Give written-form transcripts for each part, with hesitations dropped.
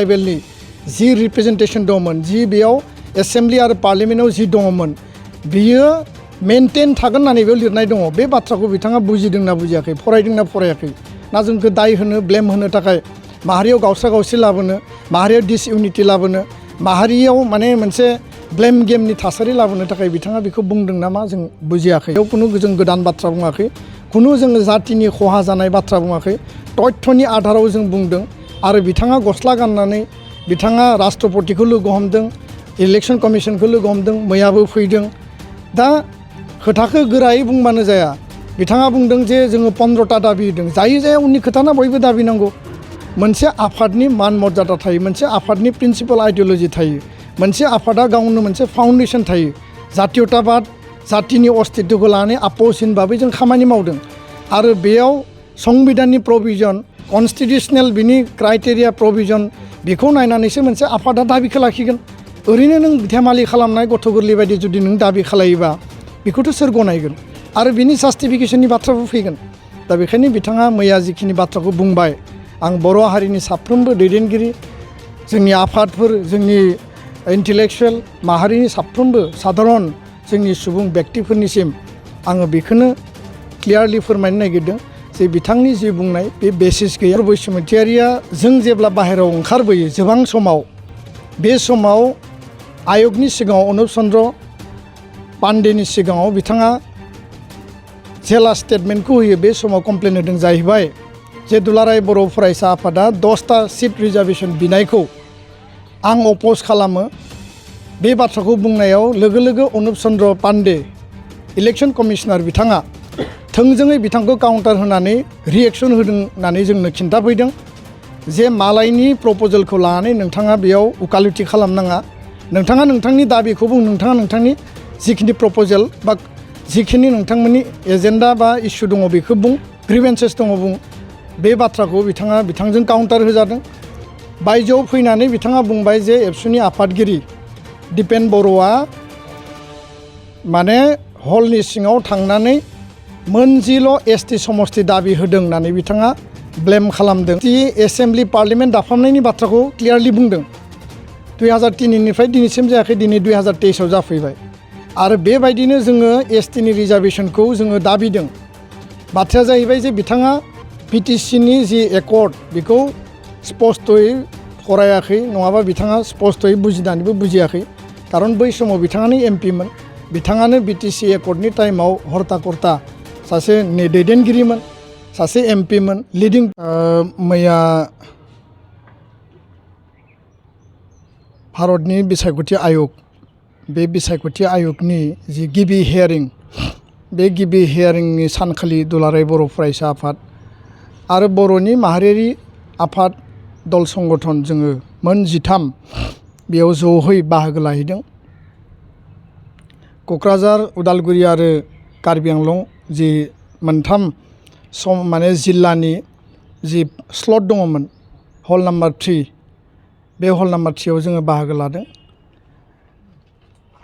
ट्राइबेलनि जि representation दंमोन जि बेयाव assembly आरो पार्लियामेन्टआव जि दङमोन बियो मेनटेन थागोन होननानै बेयाव लिरनाय दङ। बे बाथ्राखौ बिथाङा बुजिदोंना बुजियाखै, फरायदोंना फरायाखै, ना जोंखौ दाय होनो ब्लेम होनो थाखाय माहारियाव गावस्रा गावस्रि लाबोनो, माहारियाव डिसइउनिटि लाबोनो, माहारियाव माने मोनसे ब्लेम गेमनि थासारि लाबोनो थाखाय बिथाङा बेखौ बुंदों नामा जों बुजियाखै। बेयाव खुनु जों गोदान बाथ्रा बुङाखै, खुनु जोङो जातिनि खहा जानाय बाथ्रा बुङाखै, तथ्यनि आधाराव जों बुंदों। आरो बिथाङा गस्ला गाननानै बिथाङा राष्ट्रपतिखौ लोगो हमदों, इलेक्सन कमिसनखौ लोगो हमदों, मैयाबो फैदों। दा खोथाखौ गोरायै बुंबानो जाया। बिथाङा बुंदों जे जोङो 15टा दाबि होदों, जायो जाया उननि खोथाना बयबो दाबि नांगौ। मोनसे आफादनि मान मर्यादा थायो, मोनसे आफादनि प्रिन्सिपाल आइडिय'लजि थायो, मोनसे आफादा गावनो मोनसे फाउन्डेसन थायो। जातीयताबाद जातिनि अस्तित्वखौ लानानै आपोजिसन भाबै जों खामानि मावदों आरो बेयाव संबिधाननि प्रभिजन, कनस्टिटिउसनेल बिनि क्राइटेरिया प्रभिजन बेखौ नायनानैसो मोनसे आफादा दाबिखौ लाखिगोन। ओरैनो नों धेमालि खालामनाय गथ' गोरलै बायदि जुदि नों दाबि खालायोबा बेखौथ' सोर गनायगोन आरो बिनि जास्टिफिकेसननि बाथ्राबो फैगोन। दा बेखायनो बिथाङा मैया जिखिनि बाथ्राखौ बुंबाय, आं बर' हारिनि साफ्रोमबो दैदेनगिरि, जोंनि आफादफोर, जोंनि इन्टेलेक्सुवेल माहारिनि साफ्रोमबो साधारन जोंनि सुबुं व्यक्तिफोरनिसिम आङो बेखौनो क्लियारलि फोरमायनो नागिरदों जे बिथांनि जि बुंनाय बे बेसिस गैया। बैसुमुतियारिया जों जेब्ला बाहेरायाव ओंखारबोयो जोबां समाव, बे समाव आयगनि सिगाङाव अनुप चन्द्र पान्डेनि सिगाङाव बिथाङा जेला स्टेटमेन्टखौ होयो। बे समाव कमप्लेन होदों जाहैबाय जे दुलाराय बर' फरायसा आफादा 10टा सिट रिजार्भेसन बिनायखौ आं अपोज खालामो। बे बाथ्राखौ बुंनायाव लोगो लोगो अनुप चन्द्र पान्डे इलेक्सन कमिसनार बिथाङा थोंजोङै बिथांखौ काउन्टार होनानै रिएक्सन होदों होननानै जोंनो खिन्थाफैदों जे मालायनि प्रप'जेलखौ लानानै नोंथाङा बेयाव उकालति खालामनाङा, नोंथाङा नोंथांनि दाबिखौ बुं, नोंथाङा नोंथांनि जिखिनि प्रप'जेल बा जिखिनि नोंथांमोननि एजेन्डा बा इस्यु दङ बेखौ बुं, ग्रिभेन्सेस दङ बुं। बे बाथ्राखौ बिथांजों काउन्टार होजादों। बायजोआव फैनानै बिथाङा बुंबाय जे एबसुनि आफादगिरि दिपेन बर'आ माने हलनि सिङाव थांनानै मोनजिल' एसटि समस्ति दाबि होदों होननानै बिथाङा ब्लेम खालामदों। एसेम्बलि पार्लियामेन्ट दाफामनायनि बाथ्राखौ क्लियारलि बुंदों। 2003निफ्राय दिनैसिम जायाखै, दिनै 2023आव जाफैबाय आरो बेबायदिनो जोङो एसटिनि रिजार्भेसनखौ जोङो दाबिदों। बाथ्राया जाहैबाय जे बिथाङा पिटिसिनि जि एकर्ड बेखौ स्पस्तयै फरायाखै, नङाबा बिथाङा स्पस्तयै बुजिनानैबो बुजियाखै। खारन बै समाव बिथाङानो एमपिमोन, बिथाङानो बिटिसि एकर्डनि टाइमाव हर्ता कर्ता सासे दैदेनगिरिमोन, सासे एमपिमोन, लिडिं। मैया भारतनि बिसायख'थि आयग, बे बिसायख'थि आयगनि जि गिबि हियारिं, बे गिबि हियारिंनि सानखालि दुलाराय बर' फरायसा आफाद आरो बर'नि माहारियारि आफाद दल संगठन जोङो मोन 13 बेयाव ज'है बाहागो लाहैदों। क'क्राझार, उदालगुरि आरो कार्बि आंलं जि मोनथाम जिल्लानि जि स्लट दङमोन, हल नाम्बार 3, बे हल नाम्बार 3आव जोङो बाहागो लादों।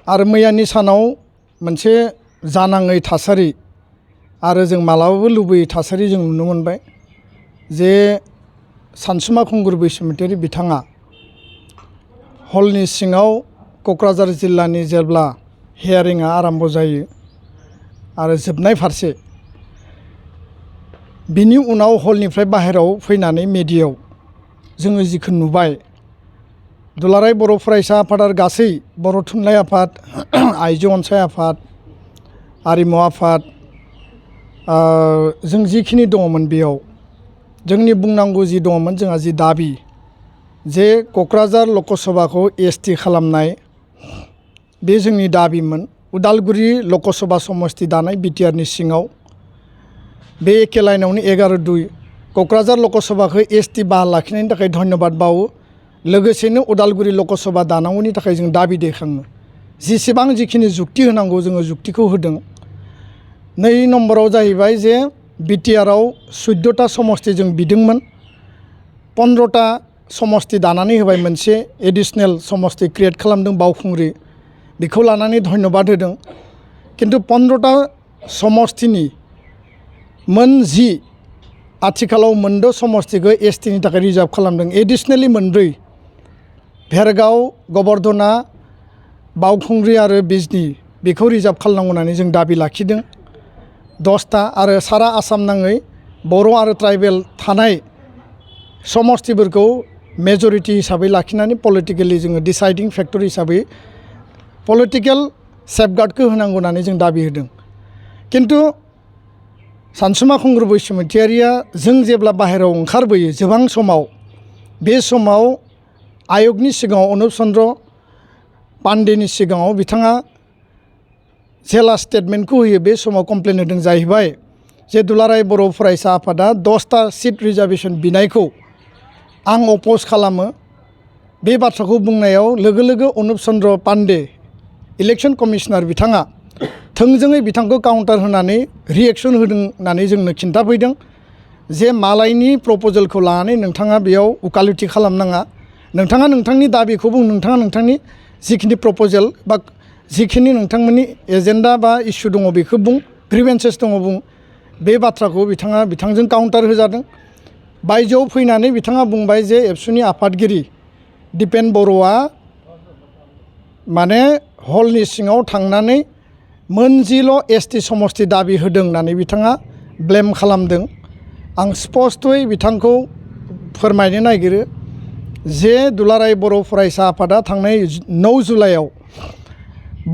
आरो मैयानि सानाव मोनसे जानाङै थासारि आरो जों मालाबाबो लुबैयै थासारि जों नुनो मोनबाय जे सानसुमा खुंगुर बैसुमुतियारि बिथाङा हलनि सिङाव क'क्राझार जिल्लानि जेब्ला हियारिंआ आराम्भ जायो आरो जोबनाय फारसे बिनि उनाव हलनिफ्राय बाहेरायाव फैनानै मेडियायाव जोङो जिखौ नुबाय, दुलाराय बर' फरायसा आफाद आरो गासै बर' थुनलाइ आफाद, आइजो अनसाय आफाद, आरिमु आफाद, जों जिखिनि दङमोन बेयाव जोंनि बुंनांगौ जि दङमोन, जोंहा जि दाबि जे क'क्राझार लकसभाखौ एसटि खालामनाय, बे जोंनि दाबिमोन। उदालगुरि लकसभा समस्ति दानाय बिटिआरनि सिङाव बे एखे लाइनावनो 11-2 क'क्राझार लकसभाखौ एसटि बाहाल लाखिनायनि थाखाय धन्यबाद बावो। लोगोसेनो उदालगुरि लकसभा दानांगौनि थाखाय जों दाबि दैखाङो। जेसेबां जिखिनि जुक्ति होनांगौ जोङो जुक्तिखौ होदों। 2 नम्बराव जाहैबाय जे बिटिआरआव 14टा समस्ति जों बिदोंमोन, 15टा समस्ति दानानै होबाय, मोनसे एडिसनेल समस्ति क्रिएट खालामदों बावखुंग्रि, बेखौ लानानै धन्यबाद होदों। किन्तु 15टा समस्तिनि मोन 10 आथिखालाव 6 समस्तिखौ एसटिनि थाखाय रिजार्भ खालामदों, एडिसनेलि 4 भेरगाव गोबर्धना बावखुंग्रि आरो बिजनी बेखौ रिजार्भ खालामनांगौ होननानै जों दाबि लाखिदों 10टा आरो सारा आसाम नाङै बर' आरो ट्राइबेल थानाय समस्तिफोरखौ मेजरिटी हिसाबै लाखिनानै पलिटिकेलि जोङो डिसाइडिं फेक्टर हिसाबै पलिटिकेल सेफगार्डखौ होनांगौ होननानै जों दाबि होदों किन्तु सानसुमा खुंगुर बैसोमुतियारिया जों जेब्ला बाहेरायाव ओंखारबोयो जोबां समाव बे समाव आयगनि सिगाङाव अनुप चन्द्र पान्डेनि सिगाङाव बिथाङा जेला स्टेटमेन्टखौ होयो बे समाव कमप्लेन होदों जाहैबाय जे दुलाराय बर' फरायसा आफादा 10टा सिट रिजार्भेसन बिनायखौ आं अपोज खालामो बे बाथ्राखौ बुंनायाव लोगो लोगो अनुप चन्द्र पान्डे इलेक्शन कमिशनार बिथाङा थोंजोङै बिथांखौ काउन्टार होनानै रिएक्शन होदों होननानै जोंनो खिन्थाफैदों जे मालायनि प्रप'जेलखौ लानानै नोंथाङा बेयाव उकालति खालामनाङा नोंथाङा नोंथांनि दाबिखौ बुं नोंथाङा नोंथांनि जिखिनि प्रप'जेल बा जिखिनि नोंथांमोननि एजेन्डा बा इस्यु दङ बेखौ बुं ग्रिभेन्सेस दङ बुं बे बाथ्राखौ बिथांजों काउन्टार होजादों बायजोआव फैनानै बिथाङा बुंबाय जे एबसुनि आफादगिरि दिपेन बर'आ माने हलनि सिङाव थांनानै मोनजिल' एसटि समस्ति दाबि होदों होननानै बिथाङा ब्लेम खालामदों आं स्पष्टयै बिथांखौ फोरमायनो नागिरो जे दुलाराय बर' फरायसा आफादा थांनाय 9 जुलाइआव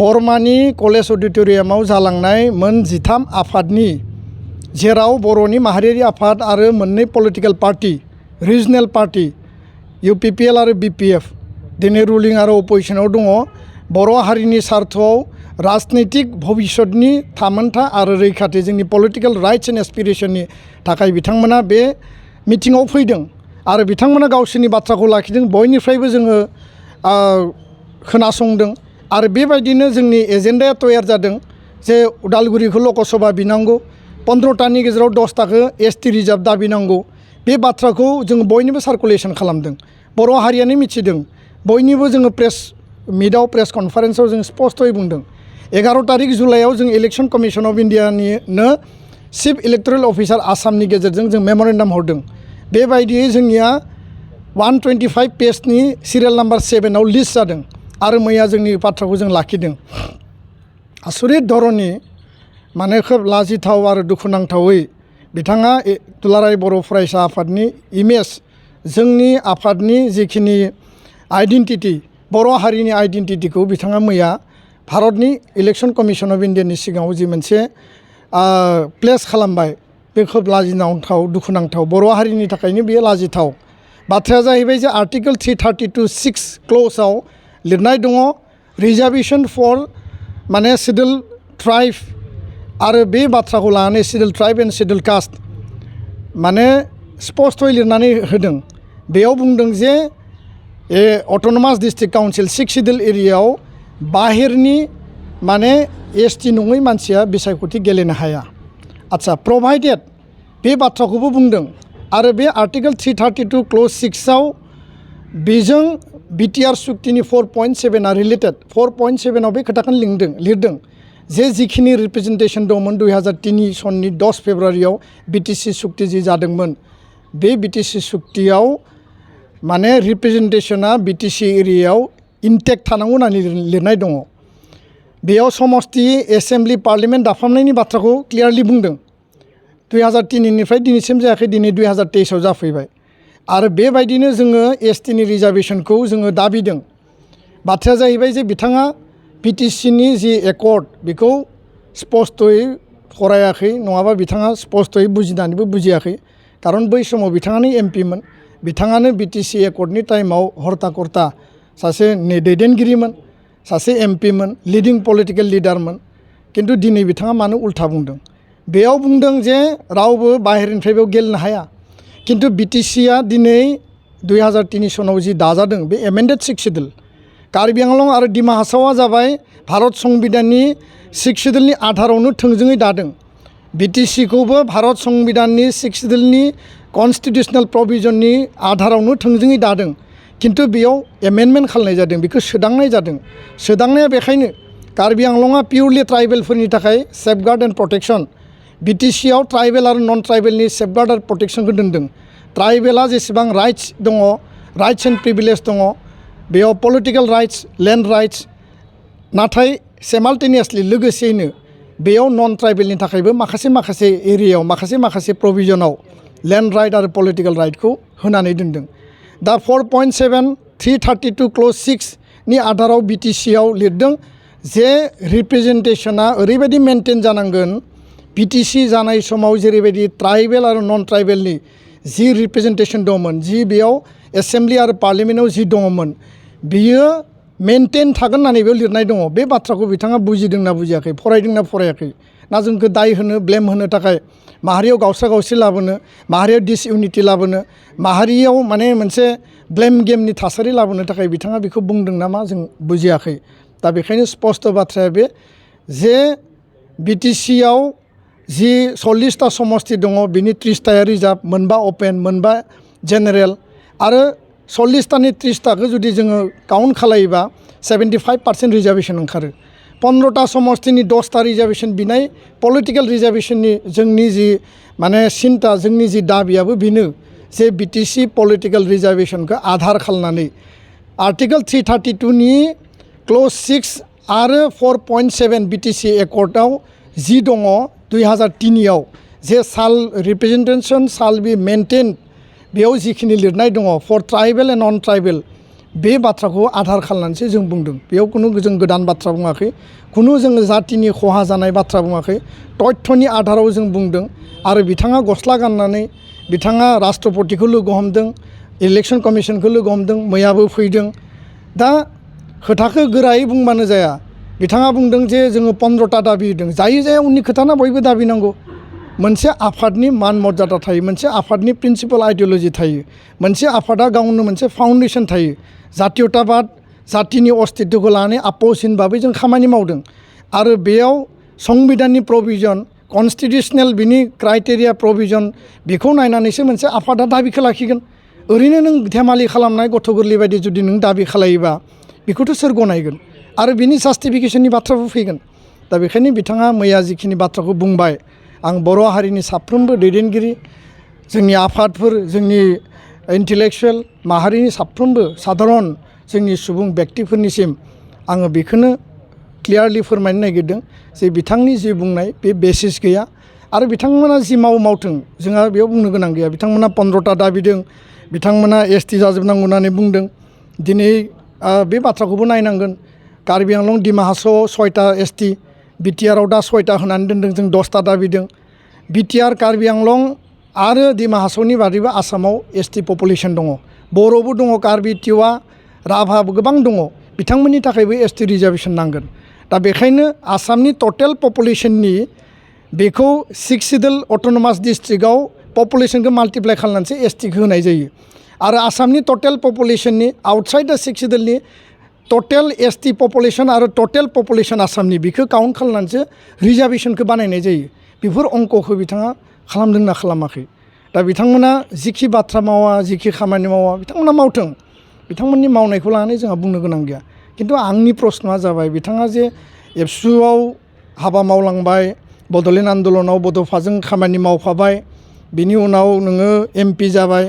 बरमानि कलेज अडिट'रियामाव जालांनाय मोन 13 आफादनि जेराव बर'नि माहारियारि आफाद आरो मोननै political party regional party UPPL आरो BPF दिनै रुलिं आरो अपोजिशनाव दङ बर' हारिनि सार्थआव राजनैतिक भबिष्यतनि थामोनथा आरो रैखाथि जोंनि पलिटिकेल राइट्स एन्ड एसपिरेशननि थाखाय बिथांमोना बे मिटिङाव फैदों आरो बिथांमोना गावसोरनि बाथ्राखौ लाखिदों बयनिफ्रायबो जोङो खोनासंदों आरो बेबायदिनो जोंनि एजेन्डाया तयार जादों जे उदालगुरिखौ लकसभा बिनांगौ 15टानि गेजेराव 10टाखौ एसटि रिजार्भ दाबिनांगौ बे बाथ्राखौ जों बयनिबो सार्कुलेसन खालामदों बर' हारियानो मिथिदों बयनिबो जोङो प्रेस मिटआव प्रेस कनफारेन्सआव जों स्पष्टयै बुंदों 11 तारिख जुलाइआव जों इलेक्शन कमिशन अफ इन्डियानिनो चिफ इलेक्टरेल अफिसार आसामनि गेजेरजों जों मेमरेन्डाम हरदों बेबायदियै जोंनिया 125 पेजनि सिरियाल नाम्बार 7आव लिस्ट जादों आरो मैया जोंनि बाथ्राखौ जों लाखिदों आसरित धरननि माने खोब लाजिथाव आरो दुखुनांथावै बिथाङा दुलाराय बर' फरायसा आफादनि इमेज जोंनि आफादनि जिखिनि आइडेन्टिटि बर' हारिनि आइडेन्टिटिखौ बिथाङा मैया भारतनि इलेक्शन कमिशन अफ इन्डियानि सिगाङाव जि मोनसे प्लेस खालामबाय बे खोब लाजिनांथाव दुखुनांथाव बर' हारिनि थाखायनो बेयो लाजिथाव बाथ्राया जाहैबाय जे आर्टिकल 332(6) क्ल'जआव लिरनाय दङ रिजार्भेसन फर माने सिडुल ट्राइब आरो बे बाथ्राखौ लानानै scheduled tribe and scheduled caste माने स्पष्टयै लिरनानै होदों बेयाव बुंदों जे अट'नमास डिस्ट्रिक्ट काउन्सिल 6 सिडुल एरियायाव बाहेरनि माने एसटि नङै मानसिया बिसायख'थि गेलेनो हाया आच्छा प्रभाइडेड बे बाथ्राखौबो बुंदों आरो बे आर्टिकल 332 क्ल'ज 6आव बेजों बिटिआर सुक्तिनि 4.7 आ रिलेटेड 4.7आव बे खोथाखौनो लिरदों जे जिखिनि रिप्रेजेन्टेसन दंमोन 2003 सननि 10 फेब्रुवारियाव बिटिसि सुक्ति जि जादोंमोन बे बिटिसि सुक्तियाव माने रिप्रेजेन्टेसना बिटिसि एरियायाव इनटेक्ट थानांगौ होननानै लिरनाय दङ बेयाव समस्ति एसेम्ब्लि पार्लियामेन्ट दाफामनायनि बाथ्राखौ क्लियारलि बुंदों 2003निफ्राय दिनैसिम जायाखै दिनै 2023आव जाफैबाय आरो बेबायदिनो जोङो एसटिनि रिजार्भेसनखौ जोङो दाबिदों बाथ्राया जाहैबाय जे बिथाङा बिटिसिनि जि एकर्ड बेखौ स्पष्टयै फरायाखै नङाबा बिथाङा स्पष्टयै बुजिनानैबो बुजियाखै खारन बै समाव बिथाङानो एमपिमोन बिथाङानो बिटिसि एकर्डनि टाइमाव हर्ता कर्ता सासे दैदेनगिरिमोन सासे एमपिमोन लिडिं पलिटिकेल लिडारमोन किन्तु दिनै बिथाङा मानो उल्था बुंदों बेयाव बुंदों जे रावबो बाहेरनिफ्राय बेयाव गेलेनो हाया किन्तु बिटिसिआ दिनै 2003 सनाव जि दाजादों बे एमेन्डेड 6 सिडुल कार्बि आंलं आरो डिमा हासावआ जाबाय भारत संबिधाननि 6 सिडुलनि आधारावनो थोंजोङै दादों बिटिसिखौबो भारत संबिधाननि 6 सिडुलनि कन्स्टिटिउसनेल प्रभिजननि आधारावनो थोंजोङै दादों किन्तु बेयाव एमेन्डमेन्ट खालामनाय जादों बेखौ सोदांनाय जादों सोदांनाया बेखायनो कार्बि आंलंआ पिउरलि ट्राइबेलफोरनि थाखाय सेफगार्ड एन्ड प्रटेक्शन बिटिसिआव ट्राइबेल आरो नन ट्राइबेलनि सेफगार्ड आरो प्रटेक्शनखौ दोनदों ट्राइबेला जेसेबां राइट्स दङ राइट्स एन्ड प्रिभिलेज दङ बेयाव पलिटिकेल राइट्स लेन्ड राइट्स नाथाय सेमाल्टेनियासलि लोगोसेयैनो बेयाव नन ट्राइबेलनि थाखायबो माखासे एरियायाव माखासे प्रभिजनाव लेन्ड राइट आरो पलिटिकेल राइटखौ होनानै दोनदों। दा 4.7 332 क्ल'ज 6 नि आधाराव बिटिसिआव लिरदों जे रिप्रेजेन्टेसना ओरैबायदि मेनटेन जानांगोन बिटिसि जानाय समाव जेरैबायदि ट्राइबेल आरो नन ट्राइबेलनि जि रिप्रेजेन्टेसन दंमोन जि बेयाव एसेम्ब्लि आरो पार्लियामेन्टआव जि दङमोन बियो मेनटेन थागोन होननानै बेयाव लिरनाय दङ। बे बाथ्राखौ बिथाङा बुजिदोंना बुजियाखै फरायदोंना फरायाखै ना जोंखौ दाय होनो ब्लेम होनो थाखाय माहारियाव गावस्रा गावस्रि लाबोनो माहारियाव डिसइउनिटि लाबोनो माहारियाव माने मोनसे ब्लेम गेमनि थासारि लाबोनो थाखाय बिथाङा बेखौ बुंदों नामा जों बुजियाखै। दा बेखायनो स्पस्ट बाथ्राया बे जे बिटिसिआव जि 40टा समस्ति दङ बिनि 30टाया रिजार्भ मोनबा अपेन मोनबा जेनेरेल आरो 40टानि 30टाखौ जुदि जोङो काउन्ट खालायोबा 75% रिजार्भेसन ओंखारो। 15टा समस्तिनि 10टा रिजार्भेसन बिनाय पलिटिकेल रिजार्भेसननि जोंनि जि माने सिन्था जोंनि जि दाबियाबो बेनो जे बिटिसि पलिटिकेल रिजार्भेसनखौ आधार खालामनानै आर्टिकेल 332 नि क्ल'ज 6 आरो 4.7 बिटिसि एकर्डआव जि दङ 2003 जे साल रिप्रेजेन्टेसन साल बि मेनटेन बेयाव जिखिनि लिरनाय दङ for tribal and non tribal बे बाथ्राखौ आधार खालामनानैसो जों बुंदों। बेयाव खुनु जों गोदान बाथ्रा बुङाखै खुनु जोङो जातिनि खहा जानाय बाथ्रा बुङाखै तथ्यनि आधाराव जों बुंदों। आरो बिथाङा गस्ला गाननानै बिथाङा राष्ट्रपतिखौ लोगो हमदों इलेक्सन कमिसनखौ लोगो हमदों मैयाबो फैदों। दा खोथाखौ गोरायै बुंबानो जाया बिथाङा बुंदों जे जोङो 15टा दाबि होदों जाया उननि खोथाना बयबो दाबि नांगौ। मोनसे आफादनि मान मर्यादा थायो मोनसे आफादनि प्रिन्सिपाल आइडिय'लजि थायो मोनसे आफादा गावनो मोनसे फाउन्डेसन थायो जातीयताबाद जातिनि अस्तित्वखौ लानानै आपोजिसन भाबै जों खामानि मावदों आरो बेयाव संबिधाननि प्रभिजन कनस्टिटिउसनेल बिनि क्राइटेरिया प्रभिजन बेखौ नायनानैसो मोनसे आफादा दाबिखौ लाखिगोन। ओरैनो नों धेमालि खालामनाय गथ' गोरलै बायदि जुदि नों दाबि खालायोबा बेखौथ' सोर गनायगोन आरो बिनि जास्टिफिकेसननि बाथ्राबो फैगोन। दा बेखायनो बिथाङा मैया जिखिनि बाथ्राखौ बुंबाय आं बर' हारिनि साफ्रोमबो दैदेनगिरि जोंनि आफादफोर जोंनि इन्टेलेक्सुवेल माहारिनि साफ्रोमबो साधारन जोंनि सुबुं व्यक्तिफोरनिसिम आङो बेखौनो क्लियारलि फोरमायनो नागिरदों जे बिथांनि जि बुंनाय बे बेसिस गैया आरो बिथांमोना जि मावथों जोंहा बेयाव बुंनो गोनां गैया। बिथांमोना 15टा दाबिदों बिथांमोना एसटि जाजोबनांगौ होननानै बुंदों। दिनै बे बाथ्राखौबो नायनांगोन कार्बि आंलं डिमा हासावआव 6टा एसटि बिटिआरआव दा 6टा होनानै दोनदों जों 10टा दाबिदों। बिटिआर कार्बि आंलं आरो डिमा हासावनि बादैबो आसामाव एसटि पपुलेसन दङ बर'बो दङ कार्बि टिवा राभाबो गोबां दङ बिथांमोननि थाखायबो एसटि रिजार्भेसन नांगोन। दा बेखायनो आसामनि टटेल पपुलेसननि बेखौ 6 सिडुल अट'नमास डिस्ट्रिक्टआव पपुलेसनखौ माल्टिप्लाइ खालामनानैसो एसटिखौ होनाय जायो आरो आसामनि टटेल पपुलेसननि आउटसाइड दा 6 सिडुलनि टटेल एसटि पपुलेसन आरो टटेल पपुलेसन आसामनि बेखौ काउन्ट खालामनानैसो रिजार्भेसनखौ बानायनाय जायो। बेफोर अंकखौ बिथाङा खालामदोंना खालामाखै। दा बिथांमोना जिखि बाथ्रा मावा जिखि खामानि मावा बिथांमोना मावथों बिथांमोननि मावनायखौ लानानै जोंहा बुंनो गोनां गैया। खिन्थु आंनि प्रश्नआ जाबाय बिथाङा जे एबसुआव हाबा मावलांबाय बड'लेण्ड आन्दलनाव बड'फाजों खामानि मावफाबाय बिनि उनाव नोङो एमपि जाबाय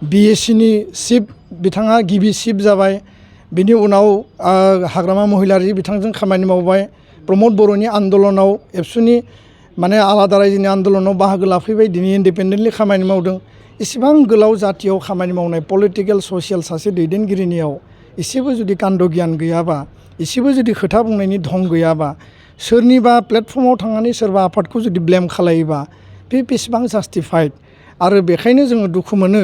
बिएससिनि चिफ बिथाङा गिबि चिफ जाबाय बिनि उनाव हाग्रामा महिलारि बिथांजों खामानि मावबाय प्रमद बर'नि आन्दलनाव एबसुनि माने आलादा रायजोनि आन्दलनाव बाहागो लाफैबाय दिनै इन्डिपेन्डेन्टलि खामानि मावदों। इसेबां गोलाव जातियाव खामानि मावनाय पलिटिकेल ससियेल सासे दैदेनगिरिनियाव एसेबो जुदि कान्द गियान गैयाबा एसेबो जुदि खोथा बुंनायनि धं गैयाबा सोरनिबा प्लेटफर्माव थांनानै सोरबा आफादखौ जुदि ब्लेम खालायोबा बे बेसेबां जास्टिफाइड। आरो बेखायनो जोङो दुखु मोनो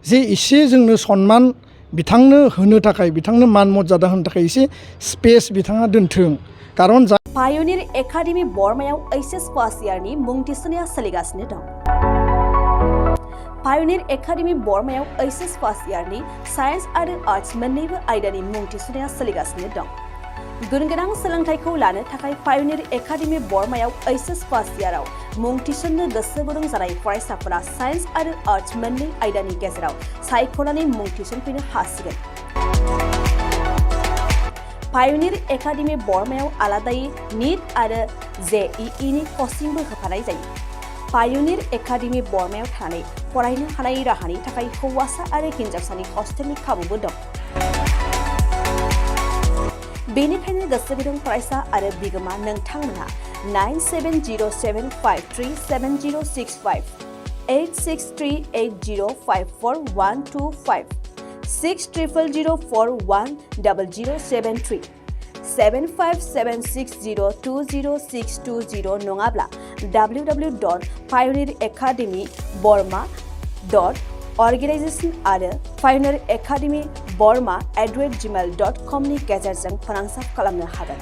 जे एसे जोंनो सनमान बिथांनो होनो थाखाय बिथांनो मान मर्यादा होनो थाखाय एसे स्पेस बिथाङा दोनथों कारन पायनिर एकाडेमि बरमायाव एचएस फार्स्ट इयारनि मुं थिसननाया सोलिगासिनो दं। पायनिर एकाडेमि बरमायाव एचएस फार्स्ट इयारनि साइन्स आरो आर्ट्स मोन्नैबो आयदानि मुं थिसननाया सोलिगासिनो दं। गुन गोनां सोलोंथाइखौ लानो थाखाय पायनिर एकाडेमि बरमायाव एचएस फार्स्ट इयाराव मुं थिसननो गोसो गुदुं जानाय फरायसाफोरा साइन्स आरो आर्ट्स मोन्नै आयदानि गेजेराव सायख'नानै मुं थिसनफैनो हासिगोन। पायनिर एकाडेमि बरमायाव आलादायै नीट आरो जेईईनि कचिंबो होफानाय जायो। पायनिर एकाडेमि बरमायाव थानानै फरायनो हानाय राहानि थाखाय हौवासा आरो हिन्जावसानि हस्टेलनि खाबुबो दं। बेनिखायनो गोसो गुदुं फरायसा आरो बिगोमा नोंथांमोनहा 9707537065 8638054125 6000410073 7576020620 नङाब्ला www.pioneeracademyborma.organization आरो pioneeracademyborma@gmail.com नि गेजेरजों फोनांजाब खालामनो हागोन।